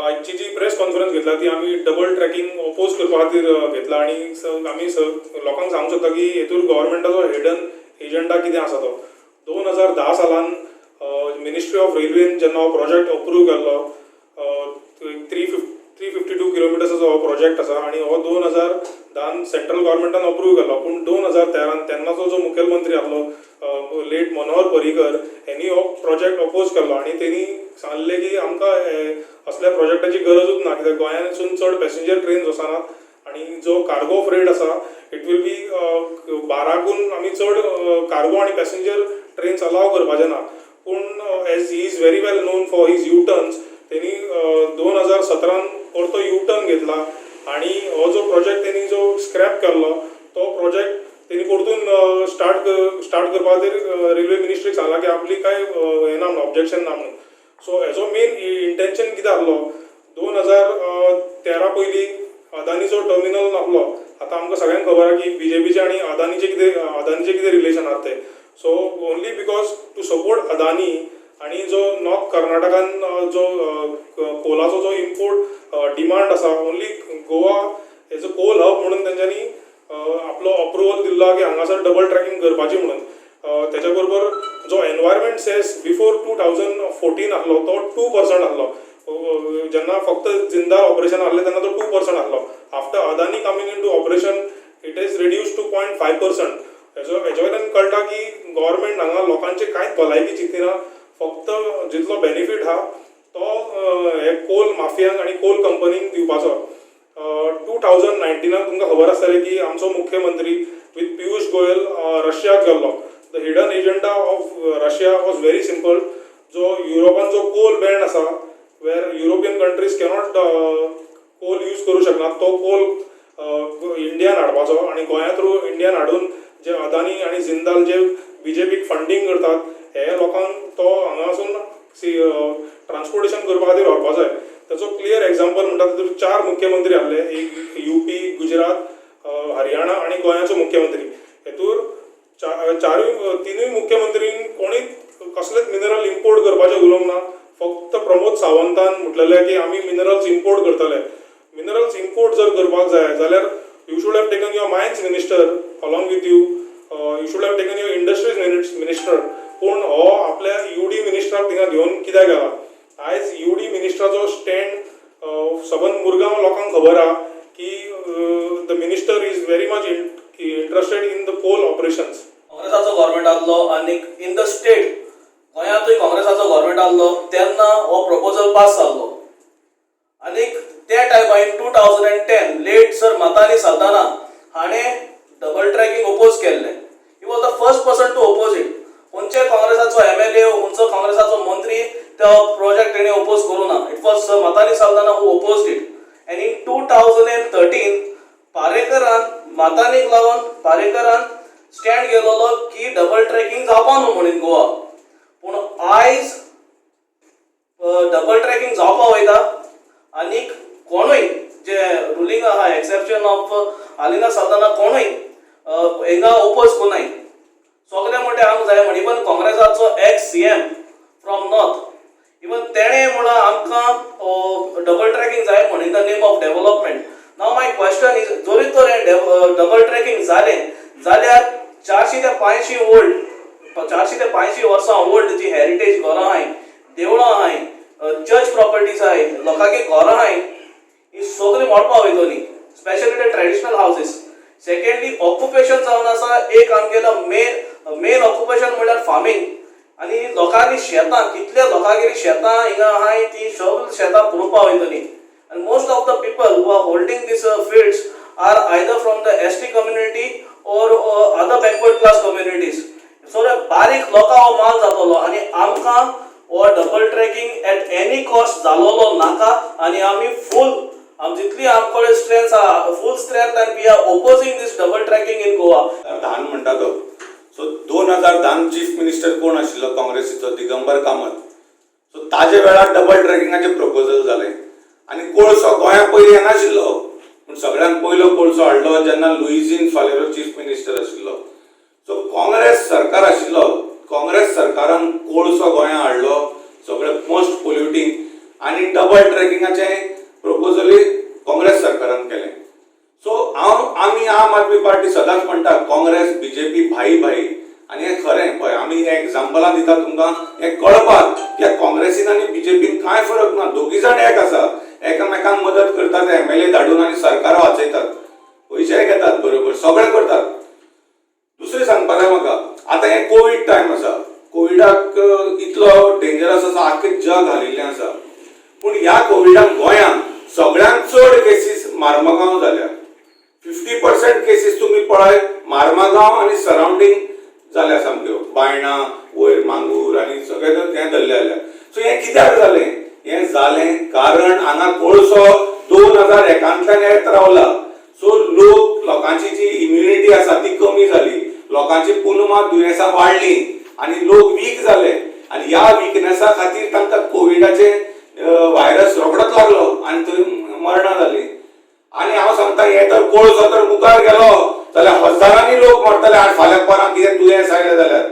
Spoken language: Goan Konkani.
आजची जी प्रेस कॉन्फरन्स घेतला ती आमी डबल ट्रॅकिंग ओपोज करपा खातीर घेतला आनी आमी लोकांक सांगूंक सोदता की हेतूर गव्हर्मेंटाचो हिडन एजंडा कितें आसा तो. 2010 सालान मिनिस्ट्री ऑफ रेल्वेन जेन्ना हो प्रोजेक्ट अप्रूव केल्लो, 352 किलोमिटर्साचो हो प्रोजेक्ट आसा आनी हो 2010 सेंट्रल गव्हर्मेंटान अप्रूव केल्लो. पूण 2013 तेन्नाचो जो मुखेलमंत्री आसलो, लेट मनोहर पर्रीकर, हेंणी हो प्रोजेक्ट अपोज केल्लो आनी तेणी सांगलें की आमकां असल्या प्रोजेक्टाची गरजूच ना, कित्याक गोंयांतसून चड पॅसेंजर ट्रेन्स वचनात आनी जो कार्गो फ्रेट आसा, it will be 12कून आमी चड कार्गो आनी पॅसेंजर ट्रेन्स अलाव करपाचे ना. पूण as he is very well known for his U-turns, तेणी 2017न परतो यू टर्न घेतला आनी हो जो प्रोजेक्ट तेणी जो स्क्रॅप केल्लो, तो प्रोजेक्ट तेणी परतून स्टार्ट स्टार्ट करपा खातीर रेल्वे मिनिस्ट्रीक सांगलां की आपली कांय हें ना म्हणून, ऑब्जेक्शन ना म्हणून. सो हेजो मेन इंटेन्शन कितें आसलो? 2013 पयलीं अदानीचो टर्मिनल नासलो. आतां आमकां सगळ्यांक खबर आहा की बीजेपीचे आनी अदानीचे कितें रिलेशन आहात ते. So only because to support Adani आनी जो नॉर्थ कर्नाटकान जो कोलाचो जो इम्पोर्ट डिमांड आसा, only Goa as a coal hub म्हणून तेंच्यांनी आपलो अप्रुवल दिल्लो की हांगासर डबल ट्रॅकिंग करपाची म्हणून. तेच्या बरोबर जो एनवायरमेंट सेस बिफोर 2014 आसलो, तो 2% आसलो. जेन्ना फक्त जिंदाल ऑपरेशन आहलें तेन्ना तो 2% आसलो. After Adani coming into operation, it is reduce to 0.5%. हेजो वयल्यान कळटा की गव्हर्मेंट हांगा लोकांचे कांयच भलायकी चिंतिना. फक्त जितलो बेनिफीट आहा तो हे कोल माफियांक आनी कोल कंपनींक दिवपाचो. 2019नाक तुमकां खबर आसतलें की आमचो मुख्यमंत्री विथ पियुष गोयल रशियाक गेल्लो. The hidden agenda of Russia was very simple. जो युरोपान जो कोल बॅन आसा, वेर युरोपियन कंट्रीज कॅनॉट कोल यूज करूं शकना, तो कोल इंडियान हाडपाचो आनी गोंया थ्रू इंडियान हाडून जे अदानी आनी जिंदाल जे बीजेपीक फंडींग करतात, हे लोकांक तो हांगासून ट्रान्सपोर्टेशन करपा खातीर व्हरपा जाय. ताचो क्लियर एग्जाम्पल म्हणटा, तितून चार मुख्यमंत्री आहले, एक युपी, गुजरात, हरियाणा आनी गोंयाचो मुख्यमंत्री. हेतूर चारूय, तिनूय मुख्यमंत्रींक कोणीच कसलेच मिनरल इम्पोर्ट करपाचें उलोवंक ना. फक्त प्रमोद सावंतान म्हटलेलें की आमी मिनरल्स इम्पोर्ट करतले. मिनरल्स इम्पोर्ट जर करपाक जाय जाल्यार you should have taken your mines minister along with you, you should have taken your industries minister. पूण हो आपल्या यू डी मिनिस्टराक थिंगा घेवन कित्याक गेला? आयज यू डी मिनिस्टराचो स्टँड सबंद मुरगांव लोकांक खबर आहा की the minister is very much interested in the coal operations. काँग्रेसाचो गव्हर्मेंट आहलो आनी इन the state गोंयांतूय काँग्रेसाचो गव्हर्मेंट आहलो तेन्ना हो प्रपोजल पास जाल्लो. आनीक त्या टायमार in 2010 late Sir Matanhy Saldanha हाणें डबल ट्रॅकिंग ओपोज केल्लें. He was the first person to oppose it. खंयचे काँग्रेसाचो एमएलए, खंयचो काँग्रेसाचो मंत्री तो प्रोजेक्ट तेणे ओपोज करूं ना. It was Sir Matanhy Saldanha who opposed it. And in 2013 पारेकरान, मातानीक लागून पारेकरान स्टँड घेतलेलो की डबल ट्रॅकिंग जावपा न्हू म्हणून गोवा. पूण आयज डबल ट्रॅकिंग जावपा वयता आनीक कोणूय जे रुलींग आहा, एक्सेप्शन ऑफ आलिना साल्दाना, कोणूय हिंगा ओपोज कोनाय. सगळे म्हणटा आमकां जाय म्हण. इवन काँग्रेसाचो ex CM from north, even तेणें म्हणलां आमकां डबल ट्रॅकिंग जाय म्हण in the name of development. Now my question is, जरी तर हें डबल ट्रॅकिंग जालें जाल्यार 400 ते 500 ओल्ड, 400 ते 500 वर्सां ओल्ड जी हेरिटेज घरां आहाय, देवळां आहाय, चर्च प्रॉपर्टीज आहाय, लोकांगे घरां आहाय, ही सगळीं मोडपा वयतली, specially the traditional houses. Secondly, occupation जावन आसा एक आमगेलो मेन मेन ऑक्युपेशन म्हणल्यार फार्मींग आनी लोकांनी शेतां, कितले लोकांगेली शेतां हिंगा आहाय, ती सगळीं शेतां पुरोवपा वयतली. And most of the people who are holding these fields are either from the ST community or other backward class communities. So रे बारीक लोकां हो माल जातलो आनी आमकां हो double tracking at any cost जालोलो नाका. आनी आमी फूल आम जितली आमकडे स्ट्रेंथ आहा, full strength, and we are opposing this double tracking in Goa. धान म्हणटा तो. सो 2010 चीफ मिनिस्टर कोण आशिल्लो काँग्रेसीचो? दिगंबर कामत. सो ताजे वेळार डबल ट्रॅकिंगाचें प्रपोजल जालें आनी कोळसो गोंया पयलीं येनाशिल्लो, पूण सगळ्यांत पयलो कोळसो हाडलो जेन्ना लुईझीन फालेरो चीफ मिनिस्टर आशिल्लो. सो काँग्रेस सरकार आशिल्लो, काँग्रेस सरकारान कोळसो गोंया हाडलो, सगळे मोस्ट पोल्युटींग. आनी डबल ट्रॅकिंगाचें प्रपोजलूय काँग्रेस सरकारान केलें. सो हांव, आमी आम आदमी पार्टी सदांच म्हणटा, काँग्रेस बीजेपी भाई भाई. आनी हें खरें. पळय, आमी हें एग्जाम्पलां दिता तुमकां हें कळपाक की काँग्रेसीन आनी बीजेपीन कांय फरक ना. दोगी जाण एक आसा, एकामेकांक मदत करतात, एमएलए धाडून आनी सरकार वाचयतात, पयशेय घेतात, बरोबर सगळें करतात. दुसरें सांगपाक जाय म्हाका, आतां हें कोवीड टायम आसा. कोविडाक इतलो डेंजरस आसा, आख्खें जग हालिल्लें आसा. पूण ह्या कोविडान गोंयांत सगळ्यांत चड केसीस मार्मगांव जाल्या. 50% केसीस तुमी पळय, मार्मागांव आनी सरावंडींग जाल्या सामक्यो. बायणा वयर मांगूर आनी सगळे हें धरले जाल्या. सो हें कित्याक जालें? हें जालें कारण हांगा कोळसो 2001तांतल्यान येत रावला. सो लोक, लोकांची जी इम्युनिटी आसा ती कमी जाली, लोकांची पुलमा दुयेंसां वाडलीं आनी लोक वीक जाले. आनी ह्या विकनेसा खातीर तांकां कोविडाचे व्हायरस रोखडोच लागलो आनी थंय मरणां जालीं. आनी हांव सांगता, हे तर कोळसो तर मुखार गेलो जाल्यार हजारांनी लोक मरतले. आनी फाल्यां परां कितें दुयेंस आयलें जाल्यार